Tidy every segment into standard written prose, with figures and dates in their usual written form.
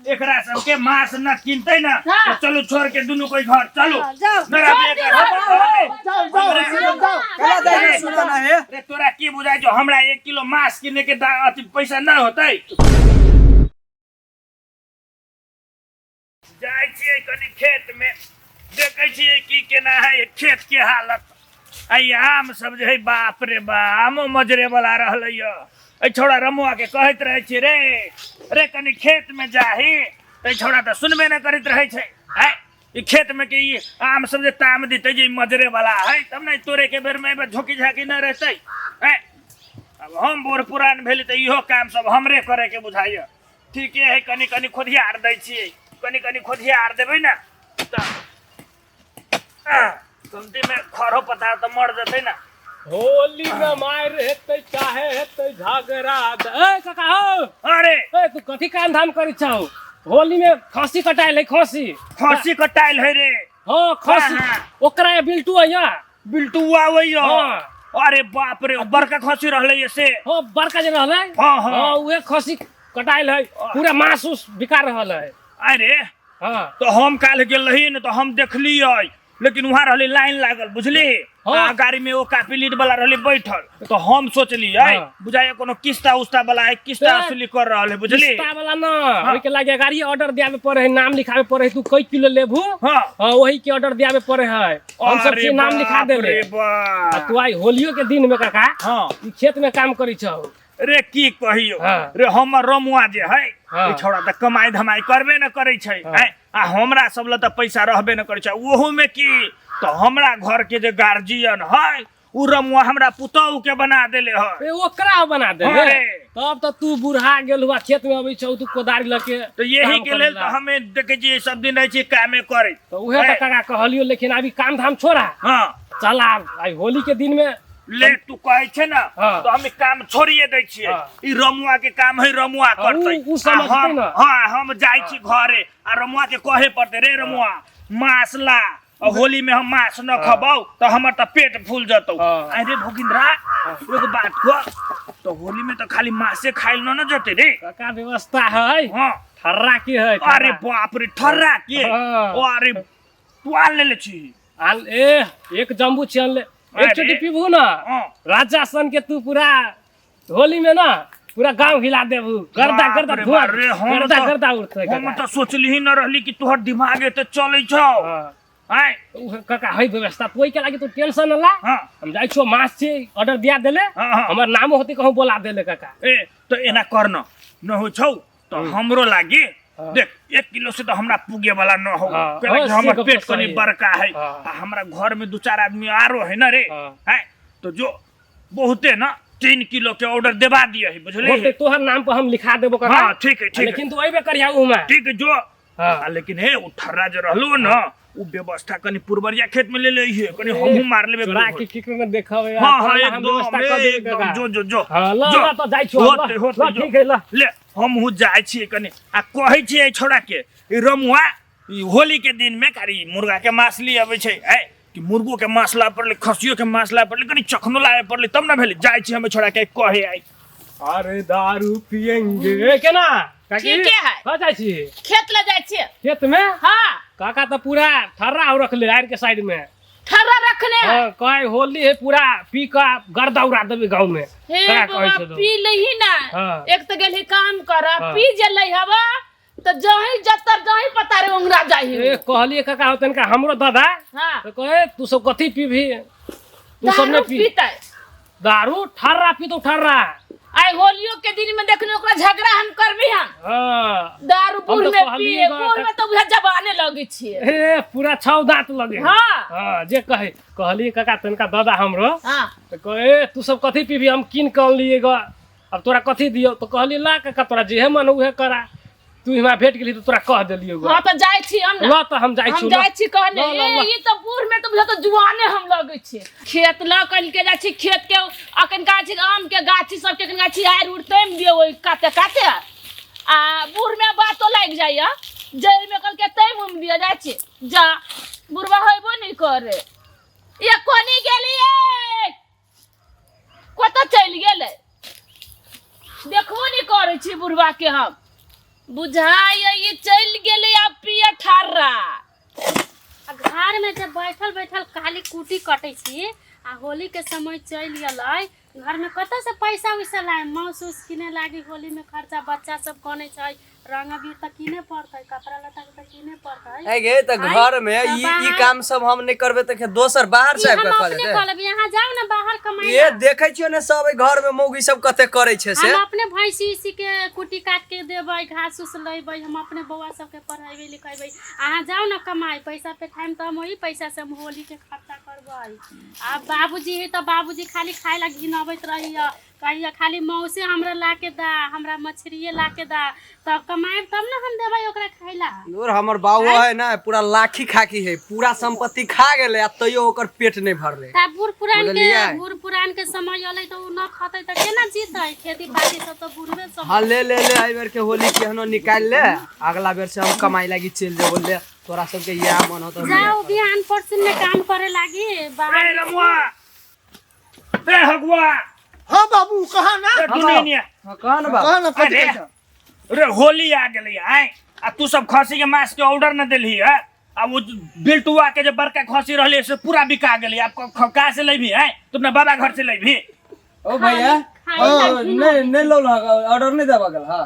एकरा सबके मांस न किनते ना हाँ। तो चलू छोड़ के दुनू कोई घर चलू हाँ, जाओ। मेरा बेटा जाओ जाओ सुगम जाओ केना जाइ छै सुगन हे रे तोरा की बुझाइ छौ हमरा 1 किलो मांस किने के अथी पैसा न होतै। जाइ छियै कनि खेत में, देखै छियै की केना है खेत के हालत। आ ई आम सब जे है, बाप रे बा, आमो मजरे वाला रहलै य। एहि छौड़ा रमुआ के कहैत रहै छियै, रे रे कनि खेत में जाही, तऽ ई छौड़ा तऽ सुनबे नहि करैत रहै छै। आँय, ई खेत में के ई आम सब जे ताम देतै जे ई मजरे वाला है, तब ने तोड़े के बेर में एहिमे झोंकी झाँकी नहि रहतै। आँय, अब हम बूढ़ पुरान भेली तऽ इहो काम सब हमरे करे के बुझाइए। ठीके है, कनि कनि खोधियार दै छियै, कनि कनि खोधियार देबै ने तऽ कमतीमे खरो पतार तऽ मर जेतै ने। होली में मार हेतै चाहे हेतै झगड़ा। ए काका हो। अरे। ए तू कथी काम धाम करै छौ? होली में खसी कटाइल है, खसी। खसी कटाइल है रे? हाँ, खसी। हाँ। ओकरा ये बिल्टू है यहाँ। बिल्टू आबै। हाँ। अरे बाप रे, बड़का खसी रहलै ये से? हाँ, बड़का जे रहलै। हाँ, हाँ। हाँ, उहे खसी कटाइल है, पूरा मांस उस बिका रहल है। अरे। हाँ। तो हम काल्हि गेल रही ने तऽ हम देखलियै, लेकिन वहाँ रहलै लाइन लागल, बुझली? हाँ। आ गाड़ी में ओ काफी लीड वाला रहलै बैठल, तो हम सोचलियै हाँ। बुझाइए कोनो किस्ता उस्ता वाला है, किस्ता वसूली कर रहल है, बुझली? किस्ता वाला ना, ओहिके लागे गाड़ी ऑर्डर दियाबे पड़े है, नाम लिखाबे पड़े है, तू कई किलो लेबू। हाँ। हाँ, वही के ऑर्डर दियाबे पड़े है, हम सब अरे चीज नाम लिखा बाप देले। रे बाप। आ तू आई होलियो के दिन में काका हाँ। ई खेत में काम करी छौ? रे की कहियो। हाँ। रे हमर रमुआ जे है, हाँ। ई छौड़ा तऽ कमाई धमाई करबे न करै छै। हाँ। आँय, आ हमरा सब लए तऽ पैसा रहबे न करै छै। ओहू में की तऽ हमरा घर के जे गार्जियन है, उ रमुआ हमरा पुतहु के बना देले है। ए ओकरा बना देले? अरे। तब तऽ तू बूढ़ा गेल हुआ, खेत में अबै छौ तू कोदारी लके। तऽ यही काम के लेल करेला। तऽ हमे देखै छियै सब दिन रहै छियै कामे करै। तऽ उहे तऽ काका कहलियो, लेकिन अभी काम धाम छोड़ा। हाँ। चल आब आई होली के दिन में। ले तू कहै छै ने हाँ। तऽ हम ई काम छोड़िए दै छियै। हाँ। ई रमुआ के काम है, रमुआ हाँ, करतै। उ समझतै आ हम ना। हाँ, हम जाइ छी घरे आ रमुआ के कहे पड़तै, रे रमुआ मांस ला, आ होली में हम मांस न खबौ तऽ हमर तऽ पेट फूल जतौ। हाँ। अरे भोगिंद्रा, एगो बात कह तो, होली में तऽ खाली मांसे खाइल न न जतै रे? काका, व्यवस्था है। हाँ। ठर्रा की है। अरे बाप रे, ठर्रा के? हाँ। अरे तू आन लेले छी? आन ए एक जम्बू छी अनले, एक अरे। चोटी पीबू ना। हाँ। राजा सन के तू पूरा होली में ना पूरा गांव हिला देबू, गर्दा बाप गर्दा रे धुआं बाप रे, हम गर्दा गर्दा उठते हम काका। तऽ सोचली ही न रहली कि तोहर दिमाग एते चलै छौ। हाँ। आँय। उहे काका है व्यवस्था, तू के लागी तू टेंशन न ला। हाँ। हम जाइ छो, मास छी ऑर्डर दिया देले। हाँ, हाँ। हमर नामो होती कहूँ बोला देले काका। ए तो एना कर न, न हो छौ तो हमरो लागी। हाँ। देख, 1 किलो से तो हमरा पुगे वाला न हो। हाँ, कहला हाँ, कि हमर से गप पेट तो कनी सही है। बड़का है। हाँ। आ हमरा घर में दू चार आदमी आरो है ना रे। हाँ। है तो जो बहुते ना 3 किलो के ऑर्डर देवा दिए है, बुझली? होते तोहर नाम पर हम लिखा देबो काका। हाँ, ठीक है, ठीक है। लेकिन तू अइबे करिया उमा। ठीक है, जो। हाँ। आ लेकिन हे उ ठर्रा जे रहलो न, उ व्यवस्था कनी पुरबरिया खेत में ले ले है, कनी हमहू मार लेबे। चोरा के की में देखब यार, हाँ हाँ। तोरा हम एकदम व्यवस्था कर देबै एकदम काका। जो जो जो। हाँ, ल जो। ल तऽ जाइ छियौ। होते ल, होते ल, जो। ठीक है ल। ले हमहू जाइ छियै कनी आ कहै छियै छोड़ा के, ई रमुआ ई होली के दिन में खाली मुर्गा के मांस ली अबै छै ऐ कि मुर्गो के मांस लाबे पड़लै, खसियो के मांस लाबे पड़लै, कनी चखनो लाबे पड़लै, तब ना भेलै। जाइ छी हम छोड़ा के कहे आई। अरे दारू पियेंगे केना काकी? ठीके है। कहाँ जाइ छी? खेत ले जाइ छियै। खेत में? हाँ। काका तऽ पूरा ठर्रा हो रखले आड़ के साइड में। ठर्रा रखने है? हाँ, कहे होली है, पूरा पी का गर्दा उड़ा देबे गाँव में। हे काका बौआ कहै छलौ। पी लही ना। हाँ। एक तऽ गेलही काम कर, हाँ। पी जे लही हवा तऽ जहीं जतर जहीं पता रे ओंगरा जाही। ए कहलिए काका हो तनका हमरो दादा। हाँ। तो कहे तू सब कथी पीबी, तू सब दारू नहीं पी। पीतै। दारू ठर्रा पी तो ठर्रा। आइ होलियो के दिन में देखने ओकरा झगड़ा हम करबी हम। हाँ। दारू हम बूढ़ तो में कहलिए पिए बा- बूढ़ में तो बुझा जबाने लगे छिए। ए पूरा छौ दांत लगे। हाँ। हाँ, जे कहे कहलिए काका तनका दादा हमरो। हाँ। तो कहे तू सब कथी पीबी, हम कीन के अनलिए ग, अब तोरा कथी दियौ? तो कहलिए ला काका तोरा जेहे मन उहे करा, तू हमरा भेट गेली तो तोरा कह देलियौ ग। हाँ तो जाइ छी हम ना। ल तऽ हम जाइ हम छी। जाइ छी कहने। ल, ल, ए ल। ई तऽ बूढ़ में तो बुझा तो जुआने हम लगै छी। खेत ल कल के जाइ छी खेत के, अखन गाछी आम के गाछी सब के गाछी आरि उड़ तैम दियौ ओहि काते काते, आ बूढ़ में बातो लागि जाइया, जड़ि में कल के तैम उम दिया जाइ छी। जा बुढ़वा होइबो नहि करे। ये कोनी गेलियै, कतऽ चलि गेलै? देखबो नहि करै छी बुढ़वा के हम। बुझाय ई चलि गेलै आब पिय ठारा। आ घर में जब बैठल बैठल खाली कुटी कटै छी आ होली के समय चलि एलै, घर में कतऽ से पैसा उइसा लाए, माउस उस किने लागी होली में खर्चा, बच्चा सब कनै छै, रंग अबीर तऽ किने पड़तै, कपड़ा लत्ता के तऽ किने पड़तै। है गे, तऽ आइ घर में तऽ ई ई बाहर काम सब हम नहीं करबे तऽ दोसर बाहर ई से आबि हम कऽ कऽ अपने देतै। कऽ लेबै, यहाँ जाउ ने बाहर कमाइ ये ला। देखै छियो ने सब एहि घर में मौगी सब कते करै छै से। हम अपने भैंसी उसी के कुट्टी काट के देबै, घास उस लेबै, हम अपने बौआ सबके पढ़ेबै लिखेबै। अहाँ जाउ ने कमाइ, पैसा पेठाएम तऽ हम ओही पैसा से हम होली के खर्चा करबै। आ बाबूजी है तऽ बाबूजी खाली खाय ला घिनबैत रहैया, कहिया खाली मौसे हमरा ला के दा, हमरा मछरिए ला के दा, तब कमाएब तब ने हम देबै ओकरा खाय ला। दूर हमर बाबू है ना पूरा लाखी खाकी है, पूरा संपत्ति खा गेलै आ तैयो ओकर पेट नहीं भरलै। ता बूढ़ पुरान के बुझलियै? बूढ़ पुरान के समय अलै तऽ उ न खतै तऽ केना जीतै? खेती बाड़ी सब तऽ बुढ़बे सब। हाँ ले ले ले, एहि बेर के होली केहनो निकालि ले, अगला बेर से हम कमाई लागी चलि जेबो। ले तोरा सबके इएह मन होतो। जाओ बिहान परसुन में काम करे लागी बाहर। रे रमुआ, रे हगुआ। हाँ बाबू, कहा ना। रे दुनिया। हाँ, कह ना बाबू। कहा ना, कथी अरे कहै छौ? रे होली आ गेलै आय, आ तू सब खसी के मांस के ऑर्डर न देलही है, आ वो बिल्टुआ के जे बड़का खसी रहले से पूरा बिका गेलै। आब कहाँ से लेबही है? तू अपना बाबा घर से लेबही? ओ भैया, खाय नहीं नहीं लो, ऑर्डर नहीं देबा गेल। हाँ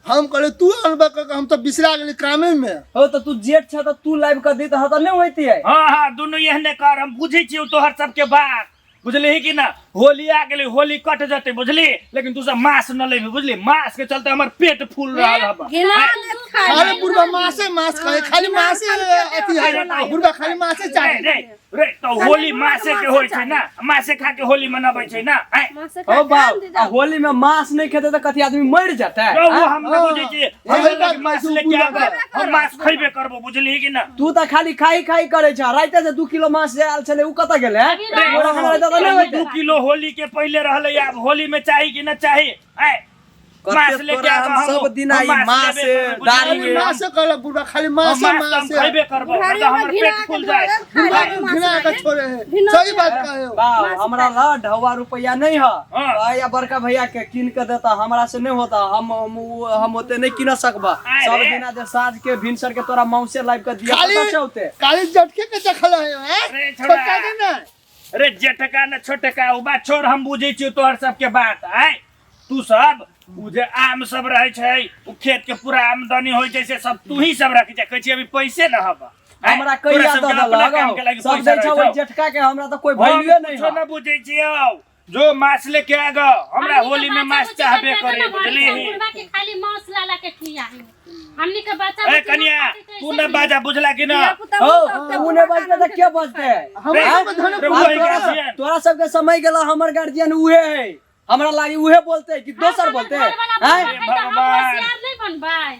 हम कहले तू अनबा कऽ, हम तऽ बिसरा गेली कामे में। हो तऽ तू जेठ छ तऽ तू लाइव कऽ दी तऽ तऽ नहीं होती है। हाँ हाँ, दुनू एहने कर, हम बुझै छियौ तोहर सबके बात, बुझलिही कि ना? होली आ गेलै, होली कट जेतै बुझली, लेकिन तू सब मांस न लेबही बुझली, मांस के चलते हमर पेट फूल रहल हब। खाली बुढ़बा मासे मास खाए, खाली मासे अथी है बुढ़बा, खाली मासे रे चाही। रे रे, तऽ होली मासे के होइ छै ना, मासे खा के होली मनबै छै ना आँय? ओ बाप, आ होली में मांस नहीं खेते तऽ कथी आदमी मर जेतै? रौ, वो हम नहि बुझै छियै, हाँ, हम सही बात मास छै, लेके बुढ़बा आबै, हम मास खैबे करबो बुझलिही कि ना? तू तऽ खाली खाई खाई करै छ, राइते से 2 किलो मांस जे आयल छलै उ कतऽ गेलै? रे, ओकरा खाना राइते तऽ नहि होइतै। 2 किलो होली के पहिले रहलै, आब होली में चाही कि न चाही? आँय, कते मास लेके तोरा आब हम सब दिना हम ई मास मास, लेबे करबै, दारू बुझलिही? खाली मासे कहलक बुढ़बा, खाली हम मासे मास तऽ हम मासे। खैबे करबो, नहि तऽ हमर पेट फूल जाय। बुढ़बा के घिना के छोड़े है, सही बात कहे हो। बाप, हमरा ला ढौआ रुपया नहीं है। हाँ। भैया बड़का भैया के किन के देता, हमरा से नहीं होता, हम ओते नहीं किन सकबा। आय सब रे। दिना जे साँझ के भिनसर के तोरा मौसे लाइव के दिया खाली पता छै ओते। खाली जटके के देखल है हैं? अरे छोड़ा। छोटका के ना। अरे जेठका न छोटका, उ बात छोड़, हम बुझै छियौ तोहर सबके बात। आय तू सब उ जे आम सब रहै छै, उ खेत के पूरा आमदनी होइ छै, से सब तू ही सब रखै छै, कहै छी अभी पैसे न हब। आँय, हमरा तोरा कहिया सबके दऽ अपना देलक? काम के लागी सब पैसा दै छै रहै ओहि छौ। जेठका के, हमरा तऽ कोई हम वैल्यूए नहीं कुछो है। न बुझै छियौ, जो माछ लेके आ गो, हमरा हमनी के होली में बच्चा माछ बुच्ची चाहबे के करे ना भरी बुझली। सब बुढ़बा के खाली मांस ला ला के खियाही, हमनी के बच्चा ए बुच्ची ना कनिया, खाती तऽ तू ऐसे न बाजा बुझला कि ना? हो, तू नहीं बजते तऽ के बजते? हमरा आँय? सबके धन रे, आब वही तोरा गार्जियन। तोरा सबके समय गेला, हमर गार्जियन उहे है, हमरा लागी उहे बोलते कि दोसर बोलते? घर वाला आँय? बुढ़बा खाई तऽ हम भगवान। होशियार नहीं बनबै।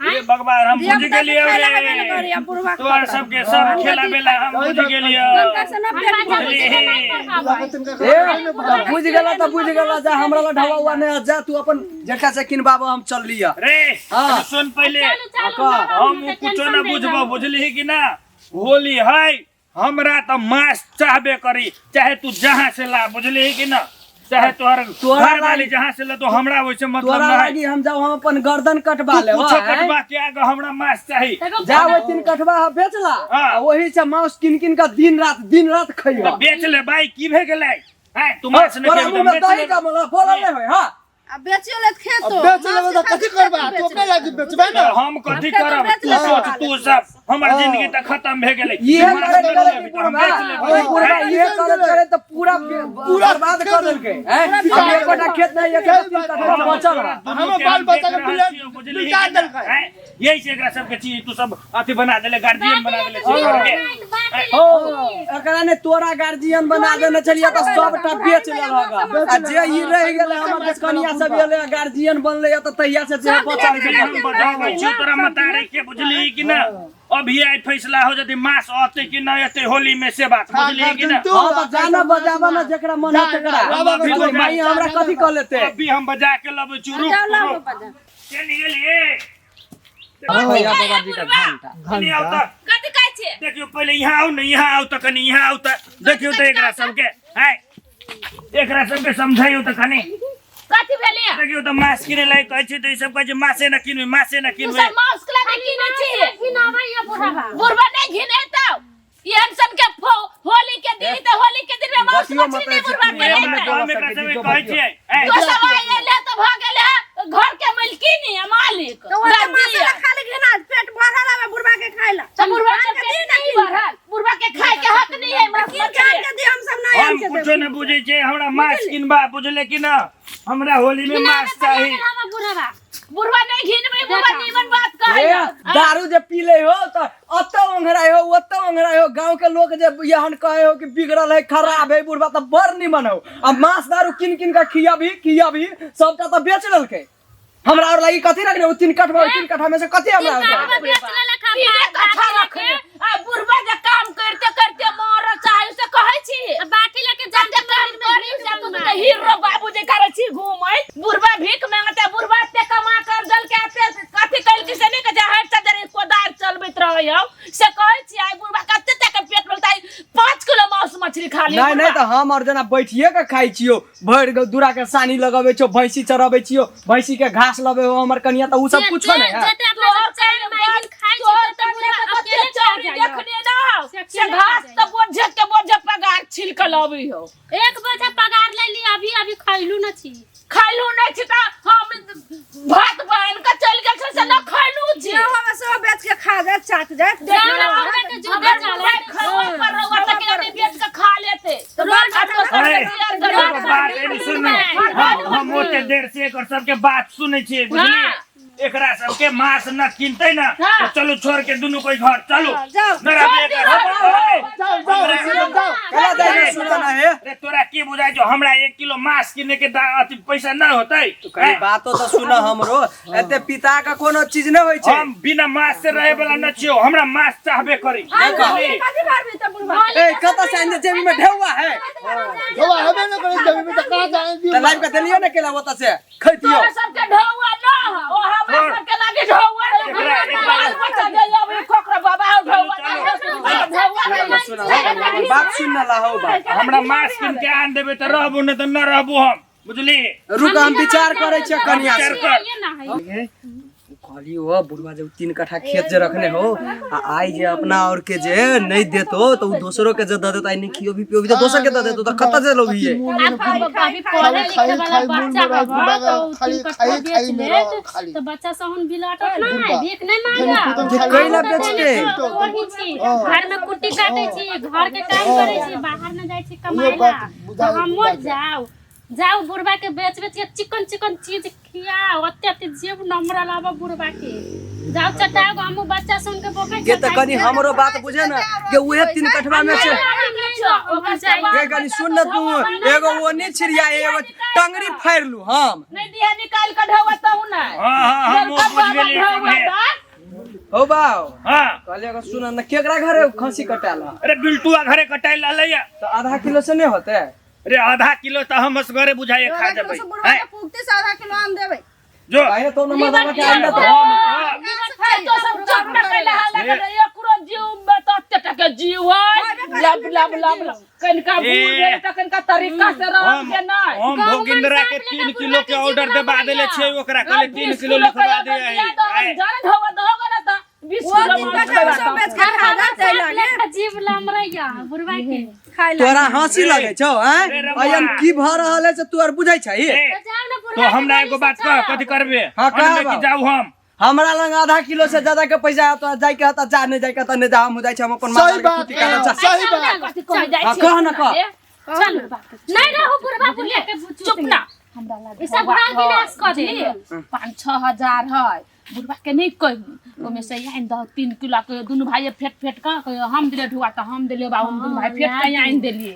हे भगवान, हम बुझ गेलियौ रे, तोहर सबके सब खेला बेला हम बुझ गेलियौ। हम बच्चा बुच्ची के नहीं बुढ़बा पढ़ाबै। के तनिका ए, घर में तऽ बुझ गेला तऽ बुझ गेला, जा हमरा ला ढाबा उआ नहीं है, जा तू अपन जेठका से किनबाबो, हम चल लिया। रे हाँ। सुन पहिले, चलू चलू का? ना, हम के कुछो टेंशन न नहीं बुझबो जाओ। बुझलिही कि ना? होली है, हमरा तऽ माछ चाहबे करी, चाहे तू जहाँ से ला बुझलिही कि ना, चाहे तोहर तोरा घर वाली लागी- जहाँ से ला, तो हमरा वैसे मतलब तोरा न है। लागी हम जाऊ, हम अपन गर्दन कटवा तू लेब। कुछो आँय? कटवा के आगे हमरा माछ चाही। देखो, जा ओहि दिन कटवा हम बेचला, हाँ। आ ओही से मांस किन किन का दिन रात खइह। तऽ बेच ले भाई, की भे गेलै? आँय, तू माछ नहि तोरा खेबही मुँह तऽ में बेच दही ले। का बोलल नहीं होय। हाँ, आ बेचियो लेत खेतो। अब बेच लेबै तऽ कथी करबा? तू अपना लागी बेचबै ना। तऽ हम कथी खेतो करब? बेच तू लेबै। सोच, तू सब हमर जिंदगी तऽ खत्म भे गेलै। इहे माछ करैत नहि करैत लेबही तऽ हम बुढ़बा, बेच लेबै। ई बुढ़बा इहे करैत करैत तऽ पूरा पूरा बर्बाद कऽ देलकै। हैं? अब एकोटा खेत नहीं, एक तीन कट्ठा बचल है। दुनू हमर के बाल हम बच्चा देख के रहल बिला- छियौ, बुझलिही बिला कि ना? देलकै। आँय? यही से एकरा सबके चीज तू सब अथी बना देले, गार्जियन बना देले छी घर के। हो, एकरा ने तोरा गार्जियन बना देने छलियै तऽ सबटा बेच लेलक, आ जे ई रहि गेलै हमर जे कनिया सब एलै गार्जियन बनलै तऽ तहिया से जे बचल अभी हम बजाबै छियौ तोरा मतारे के बुझलिही कि ना? अभी आइ फैसला हो जतै, मास अतै कि नहि अतै होली में, से बात बुझलिही कि ना? तू हाँ तऽ जाना बजाबा ना जेकरा मन है तेकरा। बाबा के अभी माई हमरा कथी कह लेते? अभी हम बजा के लबै छियौ, रुक जाओ रुक। बजा। चलि गेलियै। भैया बाबाजी का घंटा। कनी आउ तऽ। कथी कहै छियै? देखियौ पहिले यहाँ आउ ने, यहाँ आउ तऽ, कनी यहाँ आउ तऽ, देखियौ तऽ एकरा सबके, आँय, एकरा सबके समझाइयौ तऽ कनी। कथी कथी भेलै देखियौ तऽ माछ किनै लागि कहै छै तऽ ई सब कहै छै माछे न किनबै, माछे न तू किनबै। सब मांस के नहि किनै छी। घिनाबैया बुढ़वा। बुढ़वा नहि घिनेतौ एहन सन के होली के दिन तऽ होली के दिन में मांस बतियो मछली मत नहि बुढ़वा के हम लेतै। हम एकरा सबके कहै छियै ए, तो सब आइ एले तऽ भऽ गेल है घर के मालकिनी आ मालिक तो ओते माछ गार्जियन। ला खाली घिना पेट भरल आवे बुढ़वा के खाय ला। तऽ बुढ़वा के पेट नहीं भरल, बुढ़वा के खाय के हक नहीं है मांस कीन के आन मछली। के दी, हम सब नहीं आन हम के कुछो देब। न बुझै छियै, हमरा माछ किनबा, बुझले कि न? हमरा होली में माछ चाही। बुढ़वा बुढ़वा नहीं घिनबै, बुढ़वा नीमन बात कहै ए, दारू जे पी ले हो तऽ अतऽ ओंघराइ हो, ओतऽ ओंघराइ हो। गांव के लोग जे यहन कहे हो कि बिगड़ल है, खराब है बुढ़वा, तऽ बड़ निमन हो। आ मांस दारू किन किन के खियाबी खियाबी सबटा तऽ बेच लेलकै। हमरा और लागी कथी रखने? ओ 3 कठवा, 3 कट्ठा में से कथी हमरा और लागी? बेच लेलक हँ, तीने कट्ठा रखने आ बुढ़वा जे काम करते करते मर चाहे से कहै छी। आ बाटी लेके जाम कते काम करी से तू तऽ हीरो बाबू जे करै छी घूमै। बुढ़वा भीख मांगते, बुढ़वा एते कमा कर जल के एते कथी कैल कि से नहि कहै छै, हट से जरे कोदार चलबैत रहै हौ से कहै छी। आइ बुढ़वा कते तक पेट बोलतै, 5 किलो मांस मछली खा ली। नहीं नहीं, तऽ हम और जेना बैठिए के खाइ छियो, भरि दूरा के सानी लगबै छियो, भैंसी चरबै छियो, भैंसी के घास लबै हो हमर कनिया, तऽ उ सब कुछो नहीं है। जते अपना सब चारि माइल खाइ छी तोहर तते कनिया बुढ़वा के कते अकेले खा चौरी जाइया। देखने ना हौ, से से अकेले खा घास जाइया। तऽ बोझे के बोझे पगार छिल के लबै हौ। एक बोझा पगार लेली, अभी अभी खैलू न छी। खैलू नहि छी तऽ हम भात बन के चलि गेल छी से न खैलू छी। जे होवे से बेच के खा जात, चाट जात। जाओ ना बुढ़वा के जुदा अगर चले। बुढ़वा खैबो पर रहुआ तऽ के आदमी बेच के खा लेते। रोड आ दोसर अरे, के दियर एगो गरीब। बात एनी सुनू, हम ओते देर से एकर सबके बात सुनै छियै, बुझलियै? एकरा सबके मांस न किनतै न हाँ। तऽ चलू छोड़ के दुनू कोई घर चलू। जाओ। न रहबै एकर। जाओ जाओ जाओ। केना जाइ सुन ना हे? अरे तोरा की बुझाइ छौ, हमरा 1 किलो मांस किने के अथी पैसा न होतै? कनी बातो तऽ सुन हमरो, एते पिता के कोनो चीज नहि होइ छै। हम बिना मांस से रहे वाला न छियौ, हमरा मांस चाहबे करी। बुझली? कथी मारबी त बुढ़वा? ए कतऽ से आनि जेबी में ढेउआ है? ढोआ हेबे न करै जमीन में, तऽ कहाँ से आनि दियौ? तऽ लाबि के देलियै ने केला, ओतऽ से खैतियौ। तोरा सबके ढौआ न हौ, ओ हमरा छोड़। सबके लागे ढौआ रे। एकरा- एकरा- बाल बच्चा जे अबै ककरो बाबा हौ ढौआ, ढौआ सुन सुन बात सुन न लाहो बात। हमरा मांस किन के आन देबै तऽ रहबो, नहि तऽ न रहबो हम, बुझली? रुक, हम विचार करै छियै कनिया से। विचार कर। ये ना है। कहली हो बुढ़वा जे 3 कट्ठा खेत जे रखने हो, आ आइ जे अपना और के जे नहीं देतो तऽ उ दोसरो के जे दऽ देतो, आइ नहीं खियो भी पियो भी तऽ दोसर के दऽ देतो, तऽ कतऽ जे लोभिये? अभी पढ़े लिखे वाला बच्चा हवा तो खाली 3 कट्ठा खाई बेच खाई में लेत रह, खाली। तऽ बच्चा सब हुन बिलटत नहीं, भीख नहीं मांगत। जे कैला बेचते? वही छी, घर में कुट्टी काटे छी, घर के काम करे छी, बाहर न जाइ छी कमाए ला। बात बुझाइ- तऽ हमर बुझाइ। जाओ जाओ बुढ़वा के बेच बेच के चिकन चिकन चीज खियाओ, ओते ओते जेब नमरा लाबो बुढ़वा के, जाओ चटाओ, हमहूँ बच्चा सुन के बोके। के तऽ कनी हमरो बात बुझे न के उहे 3 कट्ठवा में से। के कनी सुन न तू, एगो ओनी छिड़िया, एगो टंगरी फाड़ि लू हम। नहीं दिया निकाल के ढौआ तहु नहीं। हाँ हाँ, हम लड़का बुझ बाबा गेलियै ढौआ सबहे। दा। हो बाउ। हाँ। कहलियै एगो सुन न, केकरा घरे खस्सी कटायल हँ? अरे बिल्टुआ घरे कटाइल रहलैया। तऽ आधा किलो से नहि होतै? अरे आधा किलो तऽ हम असगरे बुझाइए खा आधा किलो जेबै। से बुढ़वा हैं? के पुगते से आधा किलो आन देबै। जो काहे तो न मर्दाना के आनि देतौ? हम तऽ तो सब चुप न कैला हाला करे, एकरो जीव में तऽ एते टके जीव है, लब लब लब लब कनिका बूढ़ भेल तऽ कनिका तरीका से रह हम के नहि। हम भोगिंद्रा के 3 किलो के ऑर्डर देबा देले छियै, ओकरा कहले 3 किलो लिखवा दे। आही। जान ढौआ दहोगा ना तऽ 20 वो किलो 3 मांस कट्ठा खेबा सब तऽ। बेच के खा जात लेखा जीव लमरैया बुढ़वा के। खाय ला। तोरा हंसी लगै छौ? आँय, अरे रमुआ। अयन की भऽ रहल है से तू आर बुझै छही? ए, तऽ जाओ ना तो बुढ़वा के हमरा एगो गोली बात से कह, चलाओ। कथी करबे? हाँ, कह अनबे कि बाबू। जाऊ हम? हमरा लग आधा किलो से ज्यादा के पैसा है, तो जाय के हता जा, नहीं जाय के हता नहीं जा। हम जाइ छी, हम अपन सही माल के बात कुट्टी काटब जा। सही बात। कथी कहै जाइ हाँ, छी? कह न कह। चल नहीं रहू बुढ़वा बुढ़िया के चुप ना, हमरा लग ई सब घर विनाश कऽ दे। 5-6 हजार है, बुढ़वा के नहीं कही, ओहिमे से आनि दह 3 किलो के, दुनू भाई फेट फेट कऽ कहियो हम दिले ढुआ तऽ हम दिले बाबू, हम दुनू भाई फेट के आनि देलियै।